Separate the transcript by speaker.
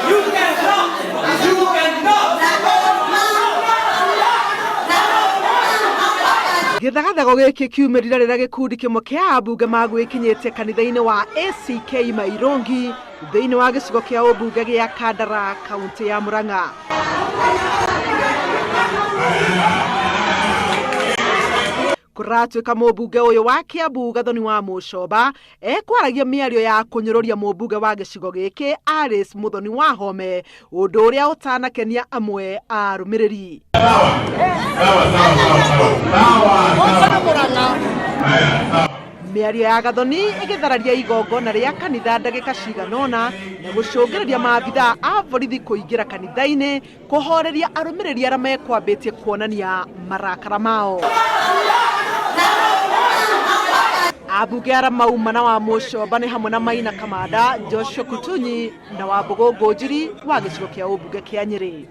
Speaker 1: You cannot! You cannot!
Speaker 2: Gĩthagathago gĩkĩ kiumĩrire rĩrĩa gĩkundi kĩmwe kĩa ambunge magwĩkinyĩtie kanitha-inĩ wa ACK Mairũngi thĩinĩ wa gĩcigo kĩa ũmbunge gĩa Kandara kaunti ya Murang'a. Kũratuĩka mũmbunge ũyũ wa Kiambu Gathoni wa Mũcomba ekwaragia mĩario ya kũnyũrũria mũmbunge wa gĩcigo gĩkĩ Alice Muthoni wa Home, ũndũ ũrĩa ũtanakenia amwe a arũmĩrĩri. Mĩario ya Gathoni ĩgĩthararia igongona rĩa kanitha ndagĩka cigana ũna na gũcũngĩrĩria maabithaa a borithi kũingĩra kanitha-inĩ kũhoreria arũmĩrĩri arĩa mekwambĩtie kuonania marakara mao. Ambunge arĩa mauma na wa Mũcomba nĩ hamwe na Maina Kamanda, Joshua Kutunyi na Wambũgũ Ngũnjiri wa gĩcigo kĩa ũmbunge kĩa Nyĩrĩ.